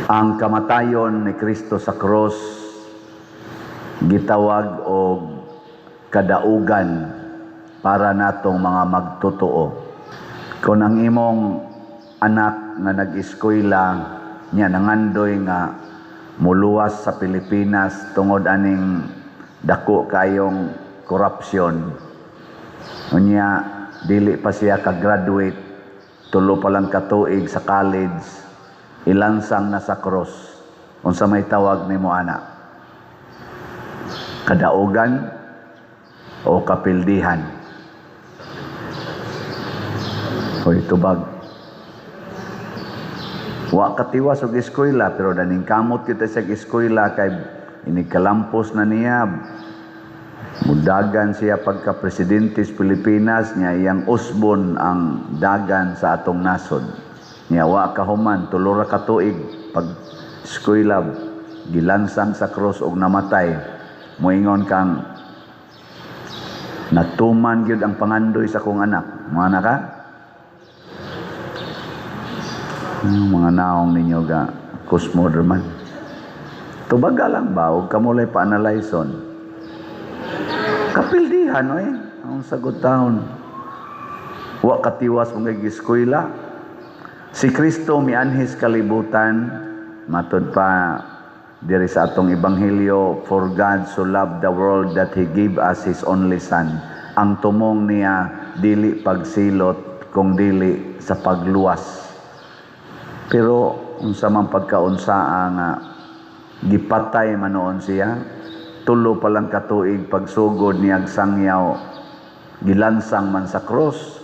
Ang kamatayon ni Kristo sa cross gitawag og kadaugan para natong mga magtotoo. Kung ang imong anak nga nag-eskwela niya nangandoy nga muluwas sa Pilipinas tungod aning dako kayong korupsyon, unya dili pa siya ka-graduate, 3 pa lang katuig sa college, ilansang na sa cross, unsa may tawag nimo ana? Kadaugan o kapildihan? Hoy, tubag. Wa katiwas og eskwela, pero daning kamot kita sa eskwela kay inikalampos na niya. Mudagan siya pagka presidente sa Pilipinas niya, iyang usbon ang dagan sa atong nasod. Niya wa kahuman, 3 ra ka tuig pag eskwela, gilansang sa cross og namatay. Moingon kang natuman gyud ang pangandoy sa akong anak. Mga anak ka? Ang mga naong ninyo ga kusmoderman. Tubaga lang ba og kamulay pa-analyson? Kapildihan oy ang sagot taon. Wa katiwas mga eskwela. Si Kristo mianhis kalibutan, matud pa diri sa atong ebanghelyo, for God so loved the world that He gave us His only Son. Ang tumong niya dili pagsilot kung dili sa pagluwas. Pero unsa man pagkaunsaa nga gipatay man noon siya, 3 pa lang katuig pagsugod niyag sangyaw, gilansang man sa cross,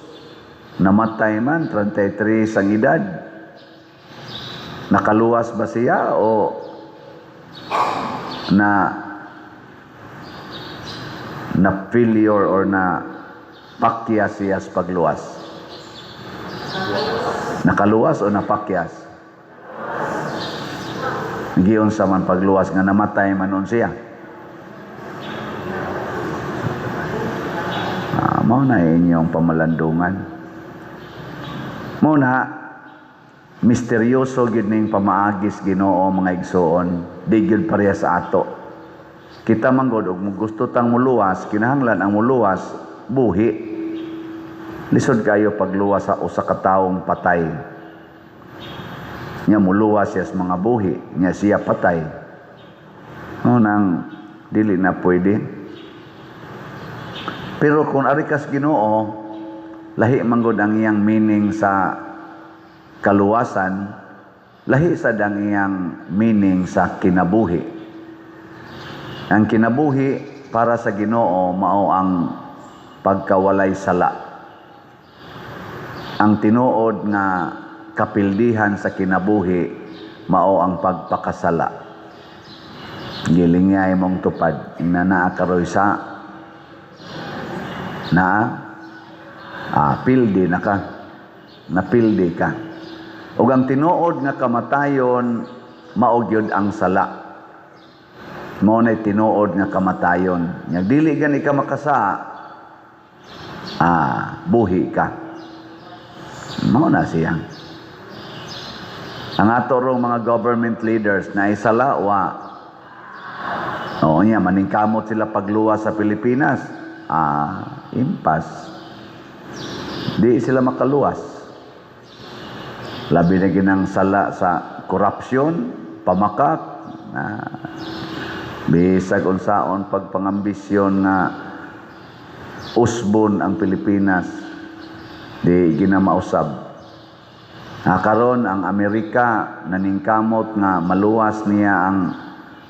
namatay man, 33 ang edad. Nakaluwas ba siya o na failure or na pakya siya sa pagluwas? Nakaluwas o napakyas? Giyon sa man pagluwas nga namatay man noon siya. Mao na inyong pamalandungan. Mao na misteryoso gyud ning pamaagis Ginoo, mga igsoon, di gyud pareha sa ato. Kita man gud og gusto tang muluwas, kinahanglan ang muluwas buhi. Lisod kayo pagluwas sa usa ka taong patay. Nya muluwas siya sa mga buhi, nya siya patay. Mao nang dili na pwede. Pero kung ari kas Ginoo, lahi man gud ang iyang meaning sa kaluwasan, lahi sad ang iyang meaning sa kinabuhi. Ang kinabuhi para sa Ginoo mao ang pagkawalay sala. Ang tinuod nga kapildihan sa kinabuhi mao ang pagpakasala. Gilingay mong tupad, ingna naa karoy sa naa, pildi na ka, napildi ka. Ug ang tinuod nga kamatayon mao gyud ang sala. Mao nay tinuod nga kamatayon. Nya dili gani ka makasa, buhi ka. Mao na siya. Ang ato rong mga government leaders na isala wa. Oo niya, maningkamot sila pagluwas sa Pilipinas. Impas. Di sila makaluwas. Labi na ginang sala sa korupsyon, pamakak, na bisag unsaon pagpangambisyon nga usbon ang Pilipinas, di ginamausab. Karon ang Amerika naningkamot nga maluwas niya ang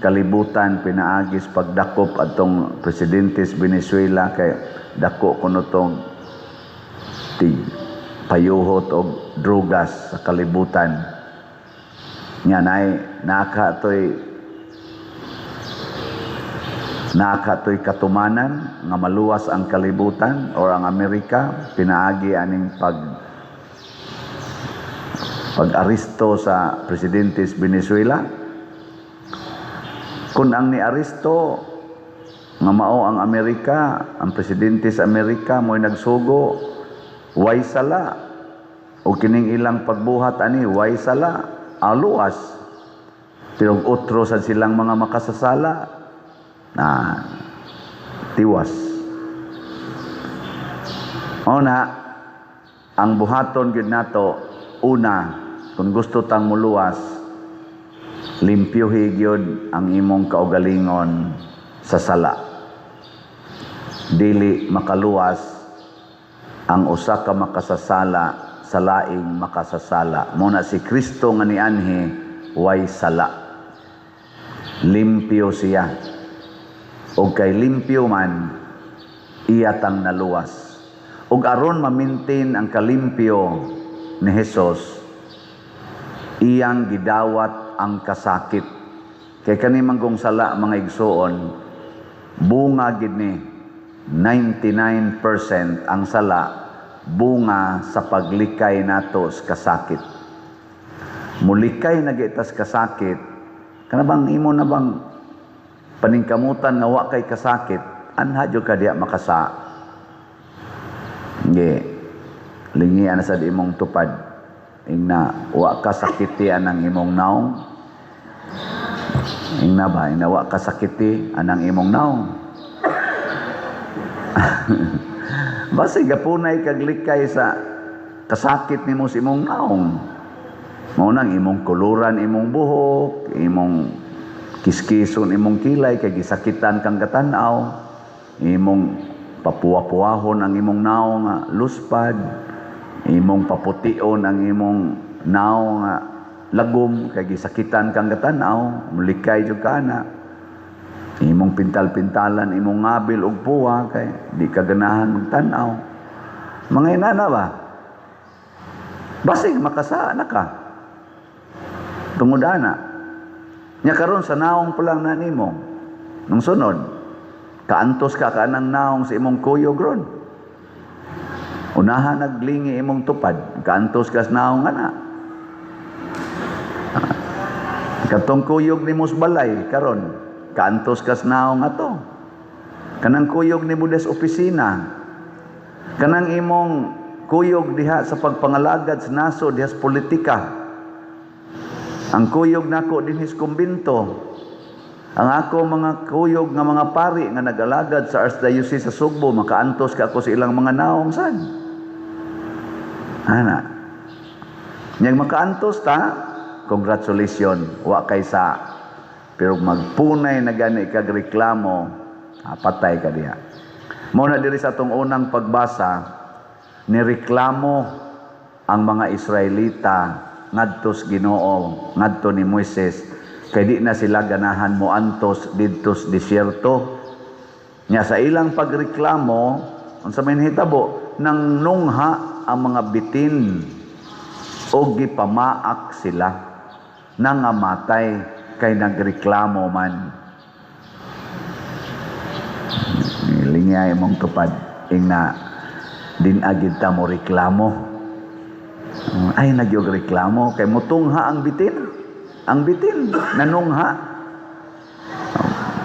kalibutan pinaagis pagdakop atong presidente sa Venezuela kay dako kuno tong tig payuhot og drugas sa kalibutan. Nya nay naka toy katumanan nga maluwas ang kalibutan or ang Amerika pinaagi aning pag-aresto sa presidente sa Venezuela. Kung ang ni-aresto nga mao ang Amerika, ang presidente sa Amerika mo'y nagsugo, way sala. O kining ilang pagbuhat ani, way sala, aluwas. Pero otro sa silang mga makasasala na tiwas. Mao na ang buhaton gyud nato una, kung gusto tang muluwas, limpyuhi gyud ang imong kaugalingon sa sala. Dili makaluwas ang usa ka makasasala sa laing makasasala. Mao na si Kristo nga nianhi way sala. Limpyo siya. Og kay limpyo man, iya tang naluwas. Ug aron ma-maintain ang kalimpyo ni Hesus, iyang gidawat ang kasakit. Kay kani manggong sala, mga igsuon, bunga gid ni 99% ang sala, bunga sa paglikay nato sa kasakit. Mulikay na gitas kasakit, kana bang imo na bang paningkamutan nga wa kay kasakit, anha jud ka diya makasa. Nge, lingian na sad imong tupad. Ingna, wa ka sakiti anang imong naong. Ingna ba, ingna wa ka sakiti anang imong naong. Basi gapunay kag likay sa kasakit nimo sa imong naong. Mao nang imong kuluran imong buhok, imong kiskison imong kilay kay gisakitan kang katanaw, imong papuwa-puwahon ang imong naong nga luspad, imong papution ang imong naong nga lagom kay gisakitan kang katanaw, mulikay jud ka na. Imong pintal-pintalan imong ngabil og puwa kay di ka ganahan magtan-aw. Mga inana ba? Basig makasana ka. Tungod ana. Nya karon sa naong pa lang na nimo. Nung sunod, kaantos ka kanang naong sa imong kuyog ron. Unahan naglingi imong tupad, kaantos ka sa naong ana. Katong kuyog nimo sa balay karon, kaantos ka sa naong ato. Kanang kuyog nimo des opisina. Kanang imong kuyog diha sa pagpangalagad sa nasod diha sa politika. Ang kuyog nako dinhi sa kumbento. Ang ako mga kuyog nga mga pari nga nag-alagad sa Archdiocese sa Sugbo, makaantos ka ako sa ilang mga naong sad. Ana. Nyag makaantos ta, congratulations, wa kay sa. Pero magpunay na gani kag reklamo, patay ka diha. Mao na diri sa atong unang pagbasa, nireklamo ang mga Israelita ngadto sa Ginoo, ngadto ni Moises, kay di na sila ganahan moantos didto sa disyerto. Nya sa ilang pagreklamo, unsa may nahitabo, nang nungha ang mga bitin o gipamaak sila, nangamatay kay nagreklamo man. Lingya imong tupad, ingna din agid ta mo reklamo. Ay nagyog reklamo kay mutungha ang bitin. Ang bitin nanungha.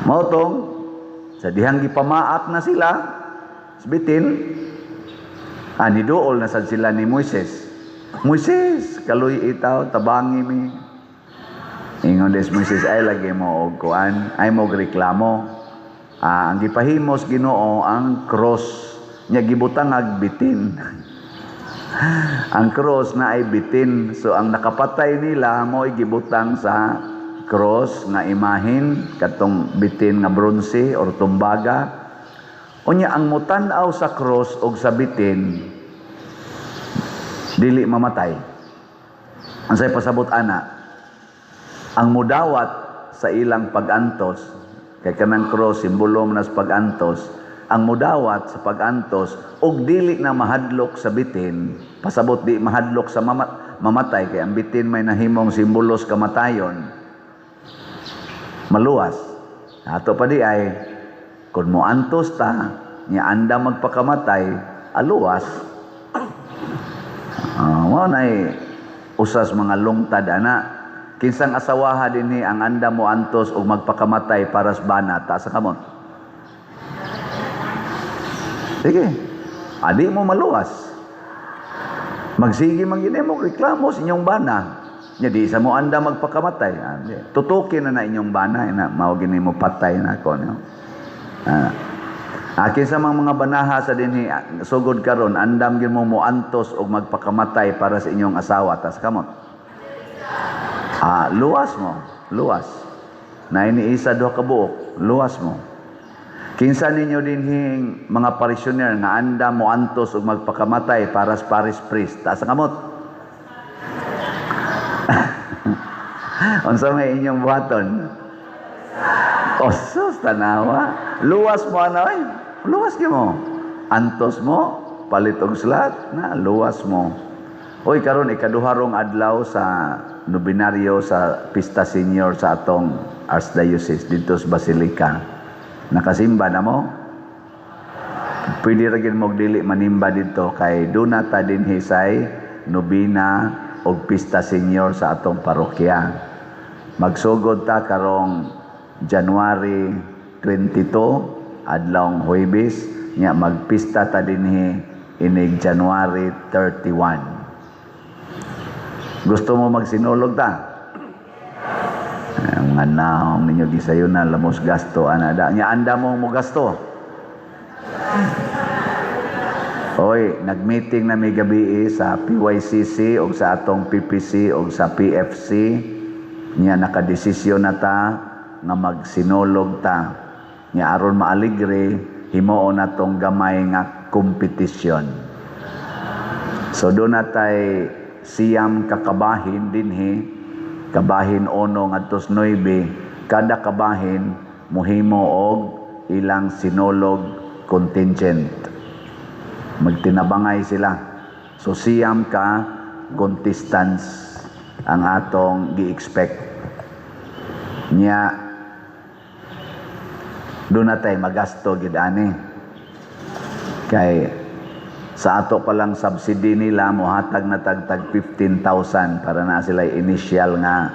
Mao tong sa dihang gipamaak na sila sa bitin, niduol na sad sila ni Moises. Moises, kaluy itaw, tabangi mi. Ingon des Moises, ay lagi mo og kuan, ay mo reklamo. Ang gipahimos Ginoo ang cross nya gibutang ag bitin. Ang cross na ay bitin. So ang nakapatay nila mo'y gibutang sa cross nga imahin katong bitin nga bronze or tumbaga. Unya ang mutan-aw sa cross og sa bitin dili mamatay. Ang say pasabot ana, ang mudawat sa ilang pag-antos, kay kanang cross simbolo man sa pag-antos, ang mudawat sa pag-antos og dili na mahadlok sa bitin, pasabot di mahadlok sa mamatay kay ang bitin may nahimong simbolo sa kamatayon, maluwas. Ato pa di ay kung moantos ta nya anda magpakamatay, aluwas. Mao nay usas mga lungtad ana. Kinsang asawaha dinhi ang anda mo antos og magpakamatay para sa bana, taas sa kamot. Sige. Adi mo maluwas. Magsige man gini mo reklamo sa inyong bana. Nya di sa mo anda magpakamatay. Ah, di. Tutukin na na inyong bana na mao gini mo patay na ako, no? Ah. Akin sa mga banaha sa dinhi sugod karon, andam gyud mo moantos og magpakamatay para sa inyong asawa, tas kamot. Ah, luwas mo, luwas. Na ini isa duha ka buok, luwas mo. Kinsa ninyo dinhing mga parishioner nga andam mo antos og magpakamatay para sa parish priest? Taas ang kamot. Unsa may inyong buhaton? Oh, sus, tanawa. Luwas mo ano eh. Luwas gyud mo. Antos mo, palit og slot, na luwas mo. Oy, karon ikaduharong adlaw sa nobinaryo sa Pista Senior sa atong Archdiocese dito sa Basilica. Nakasimba na mo? Pwede ra gyud mo dili manimba dito kay duna ta dinhi say nobina og Pista Senior sa atong parokya. Magsugod ta karong January 22, adlawng Huwebes, nya magpista ta dinhi inig January 31. Gusto mo magsinulog ta? Ay, mga naong ninyo gisayo na lamos gasto ana da. Nya anda mo mo gasto. Oy, nag-meeting na mi gabi sa PYCC og sa atong PPC og sa PFC. Nya nakadesisyon na ta nga magsinulog ta. Nya aron maaligre, himuon natong gamay nga kompetisyon. So doon na tay 9 ka kabahin dinhi, kabahin 1 ngadto sa 9, kada kabahin mohimo og ilang sinulog contingent. Magtinabangay sila. So 9 ka contestants ang atong gi-expect. Nya doon na tay magasto gid ani. Kay sa ato pa lang subsidy nila mohatag na tagtag 15,000 para na sila initial nga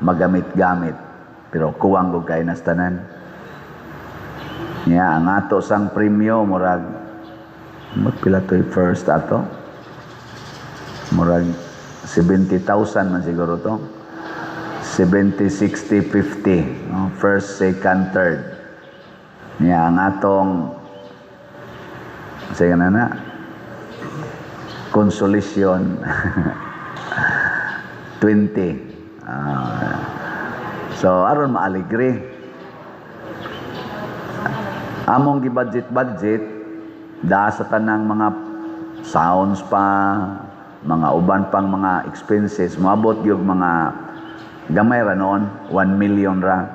magamit-gamit. Pero kuwang gud kay nas tanan. Nya ang ato sang premyo murag magpila to'y first ato? Murag 70,000 man siguro to. 70, 60, 50. No? First, second, third. Nya ang atong sige na na consolation 20. So aron maaligre among gi-budget-budget da sa tanang mga sounds pa, mga uban pang mga expenses, moabot gyud mga gamay ra noon, 1 million ra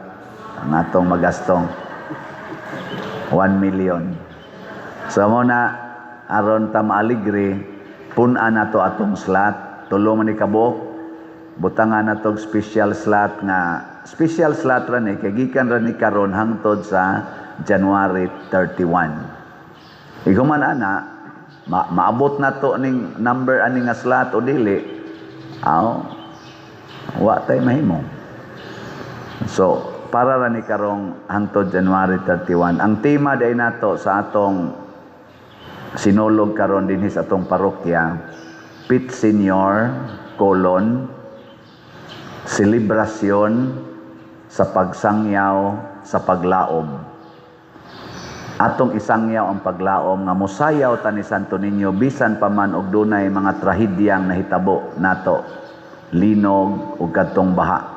ang atong magastong. 1 million. So mo na aron ta maaligre, pun-an nato atong slot, tulo man ni kabuok, butangan nato og special slot nga special slot ra ni kay gikan ra ni karon hangtod sa January 31. Iguman ana, maabot na to ning number ani nga slot o dili, aw, wa tay mahimo. So, para ra ni karong hangtod January 31. Ang tema day nato sa atong sinulog karon dinhi sa atong parokya, Pit Senior colon selebrasyon sa pagsangyaw sa paglaom. Atong isangyaw ang paglaom nga mosayaw ta ni Santo Niño bisan pa man og dunay mga trahedyang nahitabo nato, linog ug kadtong baha.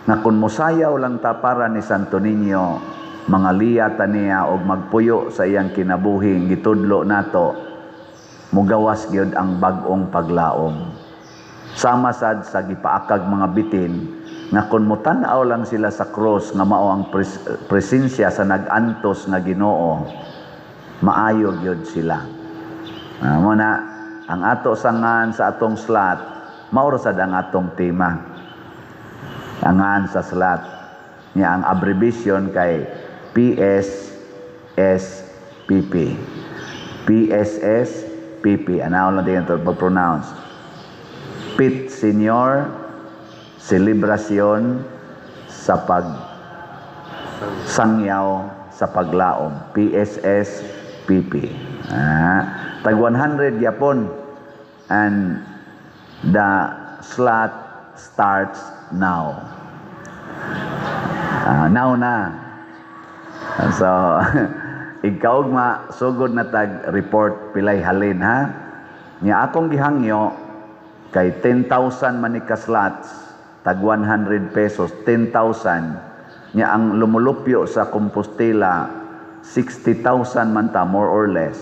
Nga kun mosayaw lang ta para ni Santo Niño, mga liya ta niya og magpuyo sa iyang kinabuhi gitudlo nato, mugawas gyud ang bag-ong paglaom. Sama sad sa gipaakag mga bitin nga kun motan-aw lang sila sa cross nga mao ang presensya sa nag-antos nga Ginoo, maayo gyud sila. Mo na ang ato sangan sa atong slot, mao ra sad ang atong tema. Angan sa slot niya ang abbreviation kay PSSPP. PSSPP. Ano lang din ito pag-pronounce. Pit Senior Celebration sa pagsangyaw sa paglaom. PSSPP. Tag 100 yapon and the slot starts now. Now na. So, igkaugma, sugod na tag report pilay halin, ha. Nya akong gihangyo kay 10,000 man ni ka slots, tag 100 pesos, 10,000. Nya ang lumulupyo sa Compostela, 60,000 man ta, more or less.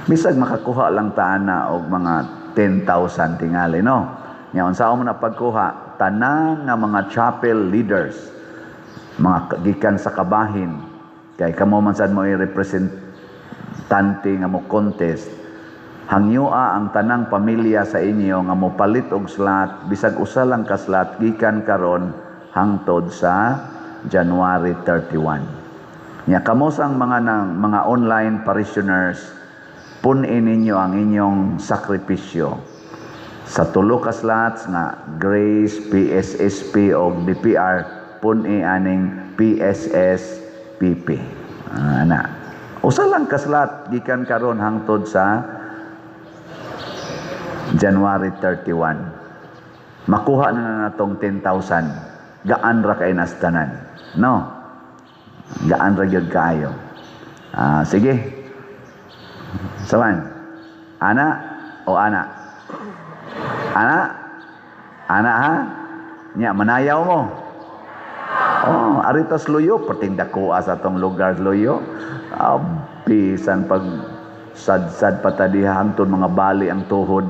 Bisag makakuha lang ta ana og mga 10,000 tingali, no? Nya unsa mo na pagkuha, tanan nga mga chapel leaders, mga gikan sa kabahin, kay kamo man sad mo representante nga mo contest, hangyoa ang tanang pamilya sa inyo nga mopalit og slot, bisag usa lang ka slot, gikan karon hangtod sa January 31. Nya kamo sang mga nang mga online parishioners, pun-i ninyo ang inyong sakripisyo sa tulo ka slots nga Grace, PSSP o DPR, pun-i aning PSSPP. Ana. Usa lang ka slot gikan karon hangtod sa January 31. Makuha na na natong 10,000. Gaan ra kay nas tanan. No? Gaan ra gyud kaayo. Sige. Saman. Ana o ana? Ana? Ana, ha? Nya manayaw mo. Oh, aritas luyo, perting dakoa sa atong lugar luyo. Bisan pag sad-sad pa ta diha hangtod mga bali ang tuhod.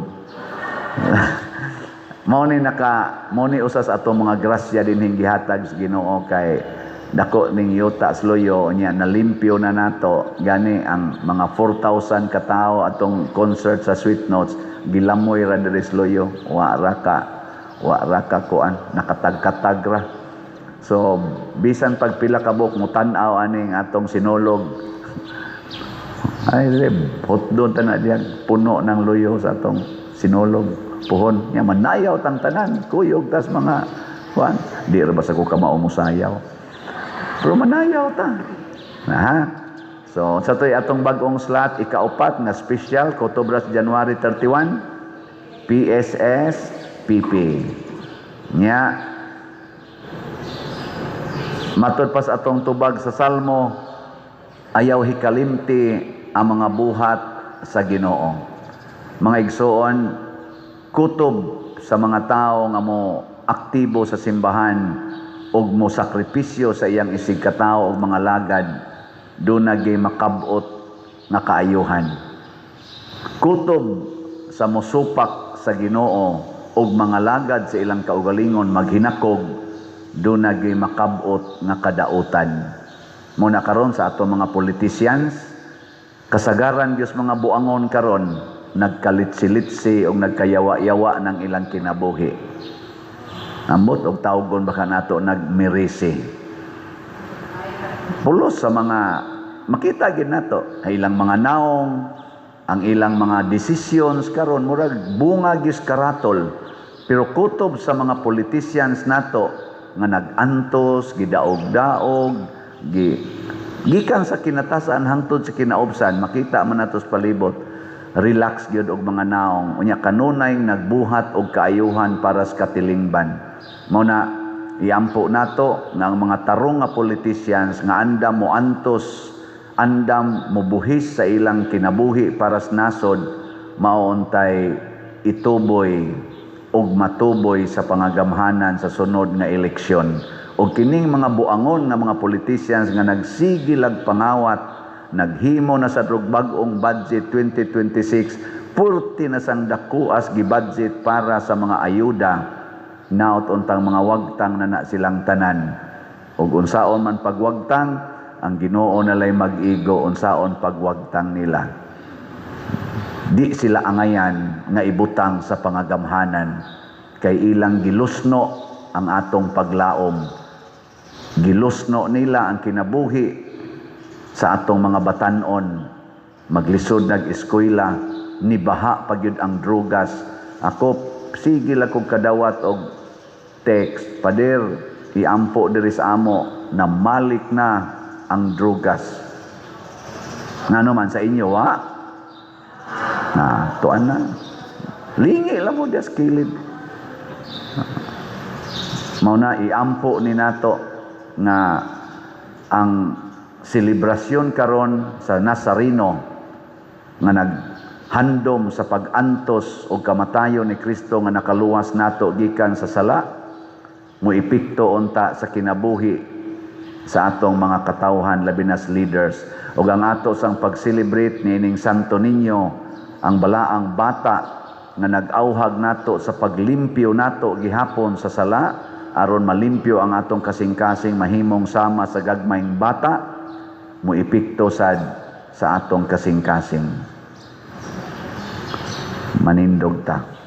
Mao ni usa sa atong mga grasya dinhing gihatag sa Ginoo kay dako ning yuta sa luyo, nya nalimpyo na nato. Gani ang mga 4,000 ka tawo atong concert sa Sweet Notes, gilamoy ra diri sa luyo, wa ra ka kuan, nakatag-katag ra. So bisan pag pila ka buok mo tan-aw aning atong sinulog, ay hotdon ta na diyan, puno ng luyo sa atong sinulog puhon. Nya manayaw tang tanan, kuyog tas mga kuan, di ra basta ko kamao mosayaw, pero manayaw ta na, ha. So sa to'y atong bag-ong slot, ikaupat nga special, kutobras January 31, PSS PP. Nya matod pa sa atong tubag sa Salmo, ayaw hikalimti ang mga buhat sa Ginoo. Mga igsoon, kutob sa mga tao nga mo aktibo sa simbahan ug mo sakripisyo sa iyang isig katao ug mga lagad, duna gyud makab-ot nga kaayuhan. Kutob sa mosupak sa Ginoo ug mga lagad sa ilang kaugalingon maghinakog, duna gyud makab-ot nga kadautan. Muna karon sa ato mga politicians, kasagaran Dios mga buangon karon, nagkalitsi-litsi o nagkayawa-yawa ng ilang kinabuhi. Ambot og tawgon baka nato nagmirisi. Pulos sa mga makita gid nato ang ilang mga naong, ang ilang mga decisions karon, murag bunga gyud karatol. Pero kutob sa mga politicians nato nga nag-antos, gidaog-daog, gikan sa kinatasan hangtod sa kinaobsan, makita man nato sa palibot, relax gyud og mga naong. Unya kanunay nagbuhat og kaayuhan para sa katilingban. Mao na iampo nato nga ang mga tarong nga politicians nga andam mo antos, andam mobuhis sa ilang kinabuhi para sa nasod, mao untay ituboy ug matuboy sa pangagamhanan sa sunod nga eleksyon. Ug kining mga buangon nga mga politicians nga nagsigilag pangawat, naghimo na sa bag-ong budget 2026, purti na sang dakuas gi-budget para sa mga ayuda, naot untang mga wagtang na na silang tanan. Ug unsaon man pagwagtang, ang Ginoo nalay mag-igo unsaon pagwagtang nila. Di sila angayan nga ibutang sa pangagamhanan kay ilang gilusno ang atong paglaom. Gilusno nila ang kinabuhi sa atong mga batanon. Maglisod nag-eskwela, nibaha pa gyud ang drugas. Ako sige lang kog kadawat og text, "Pader, iampo diri sa amo na malik na ang drugas." Ngano man sa inyo, wa? Na, tuan na. Lingi lang mo dias kilid. Mao na iampo ni nato nga ang selebrasyon karon sa Nazareno nga naghandom sa pag-antos o kamatayon ni Kristo nga nakaluwas nato gikan sa sala, mo epekto unta sa kinabuhi sa atong mga katawhan, labi na sa leaders, ug ang ato sang pag-celebrate niining Santo Niño, ang balaang bata nga nag-awhag nato sa paglimpyo nato gihapon sa sala, aron malimpyo ang atong kasing-kasing, mahimong sama sa gagmayng bata, mo epekto sad sa atong kasing-kasing. Manindog ta.